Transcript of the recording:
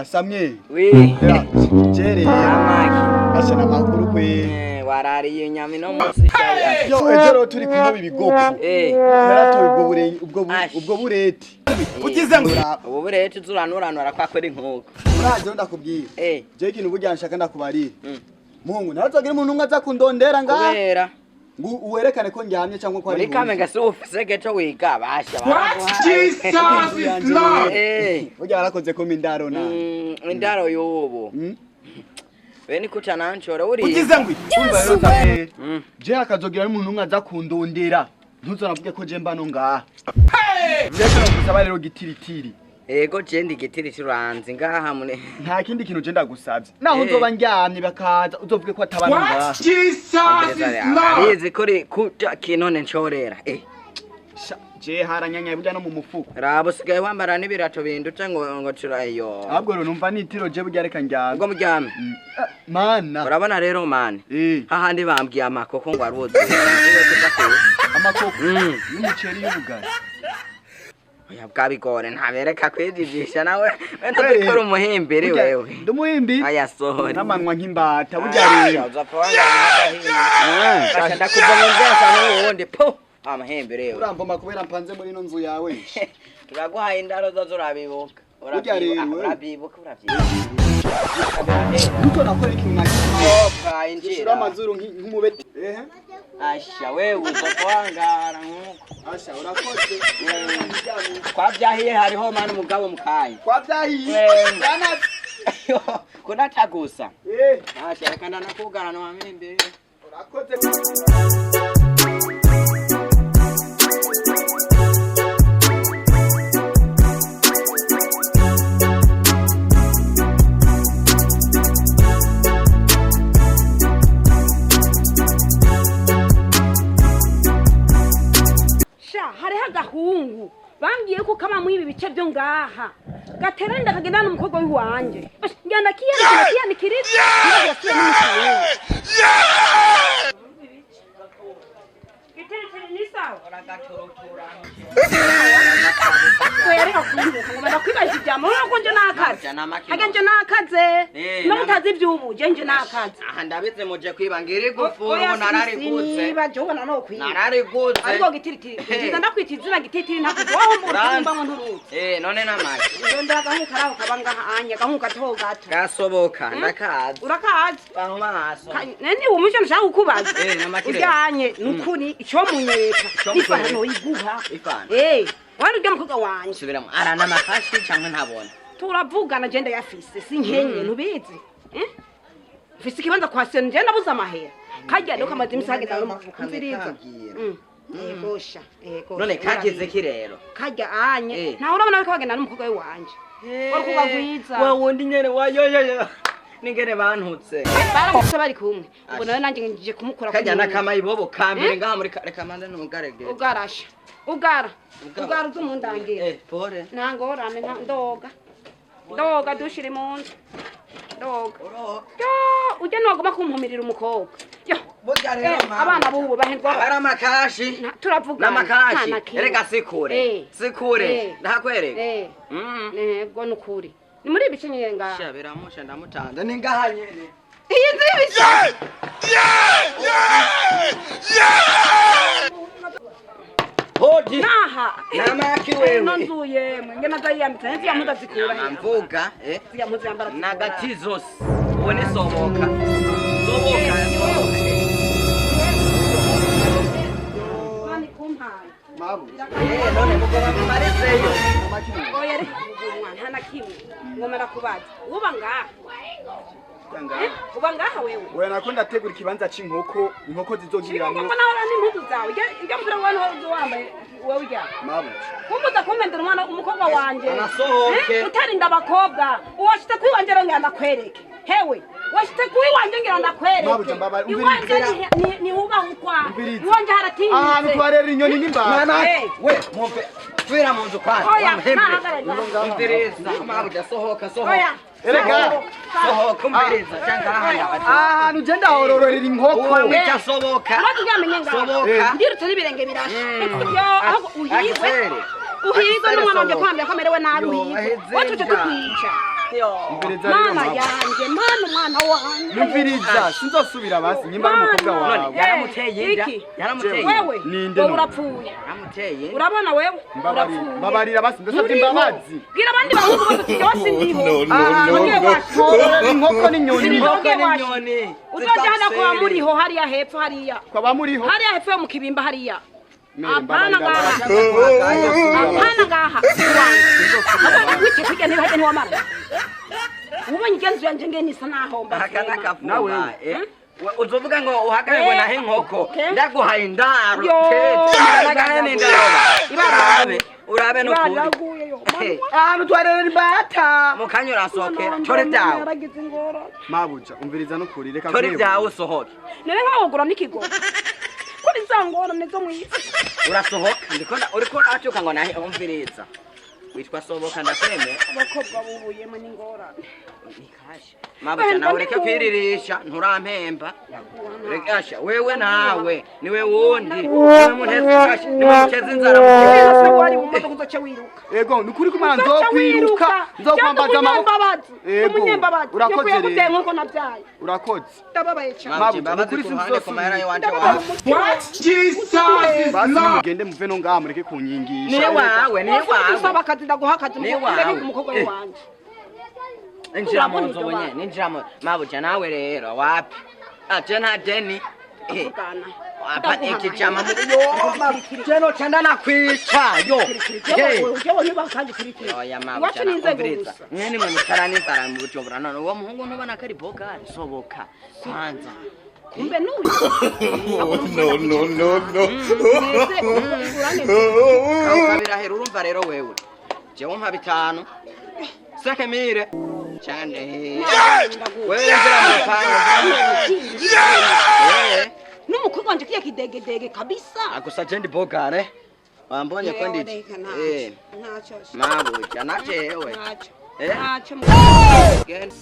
Samweli. Oui. Jere. Amaki. Asha n'amakuru kwe. Warariye inyama ino munsi shayi. Yo, ejo rero turi kunoba ibigopo. Naratoye ubwo bure ubwo Ash. ubwo bureti. Ugize ngo Ubu bureti uzuranura kwa kweri nk'uko. Uraje ndakubwira. Je ikintu burya nshaka ndakubarira. Muhungu, ntazogira umuntu umwe aza kundondera ngaha. Kubera Ngo uwerekane ko ndyamye cyangwa ko ari muri Kamenge si ufise geto wiga basha. What? Jesus is Lord. Burya warakoze ko mindaro na. Indaro y'ubu. Bene kutananshora uri. Ugize ngo Urumva rero Samweli. Je hakazogira n'umuntu umwe aza kundondera. Ntuzonavuge ko je mba no ngaha. Je kano rero gitiritiri. Ego je ndi gitiri kiranzi ngaha mune. Nta kindi kintu je ndagusabye. Naho nzoba ndyamye bakaza uzovuge ko atabana ngaha. What? Jesus is Lord. Arizi kuri kuta kinone nshorera. Sha, je haranyanyaye burya no mu mufuko. Rabo usigaye wambara n'ibirato binduta ngo curayo. Ahubwo rero numva nitiro je burya reka ndyame. Ubwo muryame. Mana. Urabona rero mani. Hahandi bambwiye amakoko ngo aruzuye. Amakoko y'umuceri y'ubugari. Oya bwabigore ntabereka kwijijisha nawe. Wenda dukora umuhimbiri wewe. Ndumuhimbi. Aya sohori. N'amanwa nk'imbata burya rero. Uzapfa wangana. Basha ndakuvoma byose n'ubundi po. Amahimbiri wewe. Uramboma kubera mpanze muri ino nzu yawe. Turaguhaye indaro zo zurabibuka. Burya rero, wewe. Urabyibuka urabyibuka. Nuko nakora ikintu na kimwe. Opa Ushira injira. amazuru nk'umubeti. Ehe. Asha wewe uzapfa wangara nkuko. Asha urakoze. Kwabyahiye hariho mani mugabo mukayi. Kwabyahiye. Bana. Kunatagusa. Asha reka ndanakugara no amahembere. Urakoze. Sha hariho agahungu bambwiye ko kaba muri ibi bice byo ngaha gaterenda kagenda n'umukobwa w'iwanje. Basha, ngenda kiyanikira kiyanikiriza reka kunduka ngo ndakwibaza ivyama urabona ko nje nakaze hage nje nakaze no mutazi ivy'ubu je nje nakaze. Aha ndabize muje kwiba ngiri gufura ubu nararigutse. Niba je ubona no kwiba. Nararigutse. Ariko gitiritiri nziza ndakwita izina gitiritiri ntakuzi waho mbura ngo nturuzi. None namaki. Ndo ndagahungu karaho kaba ngaha anya gahungu gato gato. Gasoboka ndakazi. Urakazi? Aho maso. Nani umuco nshaka kukubaza. Namakire. Ujyanye nukuri ico munyereka. Ico munyereka. Ifana noyiguha. Ifana. Wari urya mukobwa wanje. Subiramo arana amakashi canke ntabona. Turavugana je ndayafise sinkenye ntubizi. Mfise ikibanza kwa seno je nabuze amahera. Kajya rero kamaze imisi hagenda no mviriza. Yego sha. Yego. None kagize ki rero? Kajya anye. Ntawe urabona ko bagenda n'umukobwa wanje. Wari kuba gwiza. Wa wundi nyene wayoyoyo. Ningene bantutse. Baramutse bari kumwe. Ubwo nawe nanjye ngiye kumukora Kajya nakamayibobo kambere ngaha muri reka mande ntugarege. Ugarasha. Ugara. Ugara uzumundangira. Pole. Nta ngorane nta ndoga. Ndoga dushire mu nzu. Ndoga. Yo, ujya nogoma kumpumirira umukobwa. Yo. Burya rero mama. Abana bubu bahendwa. Abari amakashi. Turavugana. Namakashi. Erega sikure. Sikure. Ndakwereka. Nego nukuri. Ni muri ibice nyine ngaha. Sha biramusha ndamutanze ni ngaha nyene. Iyi nzu y'ibice. Hodi. Naha. Namaki wewe. Ino nzu yemwe ngena ndayiyambitse nzi yamuza zikura. Mvuga Ziyamuza yambara. Nagatizos. Ubu ni soboka. Soboka. Mani kumpaye. Mabu. None mugoma mumarizeyo. Oya reka kugumwa nta na kimwe. Ngomera kubaza. Uba ngaha. Uba ngaha wewe. Oya nako ndategura ikibanza c'inkoko, inkoko zizogiriramwo. Ngo nawe n'impuzu zawe. Ijya mupira wawe niho wambaye wewe ujya. Mabu. Kumbuza kumendera umwana umukobwa wanje. Anasohoke. Utarinda abakobwa. Uwashitse kuri wanje rero ngira ndakwereke. Hewe, washitse kuri wanje ngira ndakwereke. Mabu jamba Iwanje ni hubahukwa. Iwanje haratinyitse. Ahantu twarera inyoni n'imbata. Mama, we mumpe. Twira mu nzu kwanza. Oya, ntahagarara. Umviriza. Mabu jasohoka sohoka. Oya. Erega. Sohoka umviriza cyangwa ahandi. Ahantu je ndahororera inkoko. Uwo mwica soboka. Maze uryamenye ngaha. Soboka. Ndirutse n'ibirenge birashe. Yo, ahubwo uhigwe. Uhigwe n'umwana wanje kwambira ko amerewe nabi uhigwe. Yo, Wowe tuje tukwica. Yo. Umviriza rero Mana mama. yanje, mana umwana wanje. Numviriza, sinzosubira basi nyimba ari umukobwa None wawe. yaramuteye inda. Iki? Yaramuteye inda. Wewe Ninde wowe none? urapfuye. Yaramuteye inda. Urabona wewe? Mbabarira, Urapfuye. mbabarira basi ndasabye Nturiho. imbabazi. Bwira abandi bahungu bose uti jewe sindiho. No, no, Ah, no, Nongeye no. washora. Inkoko n'inyoni. Sindiho. Inkoko n'inyoni. Uzoja hano kwa Zitapfere. muriho hariya hepfo hariya. Kwaba muriho. Hariya hepfo yo mu kibimba hariya. Mere, Apana mbabarira ngaha. basi. Apana ngaha. Abana wice kurya ntibahajya ntiwamara. Ubonye ingenzi yanje ngene isa naho mba. Aka n'akavumba, Nawe. eh? Uzovuga ngo uhagare ngo Eh, nahe inkoko. okay. Ndaguhaye indaro. Yo. Ndagahene indaro. Urabe, urabe n'ukuri. Baraguye yo. Eh, Ahantu twarerera imbata. Mukanya urasohokera. Tora ibyawe. Yaragize ingorane. Mabuja, umviriza n'ukuri reka Tora kwihebura. ibyawe usohoke. None nkawugura n'ikigo. Kuri za ngorane zo mu isi. Urasohoka. Ndiko uriko atuka ngo nahe umviriza. Witwa soboka ndakwemera. Abakobwa bubuyemo n'ingorane. Mabuja nawe ureke kwiririsha nturampemba. Reka wewe nawe niwe wundi niwe muntezi niwe mutezi inzara mu Rero se gihugu. wari mu modoka uzoca wiruka. Ego, nukuri kumara Uzoca nzokwiruka. Nzokwambaza amaboko. Umunyembabazi. Ego, Umunyembabazi. urakoze Yo kuyaguteye rero. nkuko nabyaye. Urakoze. Ndababaye cyane. Mabuja Mabuja, imbabazi nukuri ku ruhande ku mahera sinzosubira. y'iwanje Ndababaye wawe. umutima. What? Jesus is Basi Lord. mugende muve no ngaha mureke kunyigisha. Ni wawe, ni Wafundi wawe. usaba akazi ndaguha akazi Ni ndebe wawe. umukobwa Eh. wanje. Injira mu nzu bunye, ninjira mu Mabuja nawe rero wapi? Aje nta deni. Eh, Tuvugana. Wapa iki chama mu yo. Jeno chanda nakwica yo. Hey. Jewe niba kandi kirikiri. Oya Iwacu mabuja ni inzego umviriza. gusa. Mwene mwe mutara n'inzara mu Bujumbura none uwo muhungu ntubona ko ari bogari soboka. Kwanza. Kumbe n'uyu. No, no, no, no. Kabirahera urumva rero wewe. Jewe mpa bitanu. Sekemire. Cyane. Wewe injira mu rupangu. Eh. N'umukobwa wanje kiya kidegedege kabisa. Gusa je ndi bogare. Wambonye ko ndi. Eh. Ntacyo. Mabuja na jewe. Ntacyo. Eh. Ntacyo. Genda.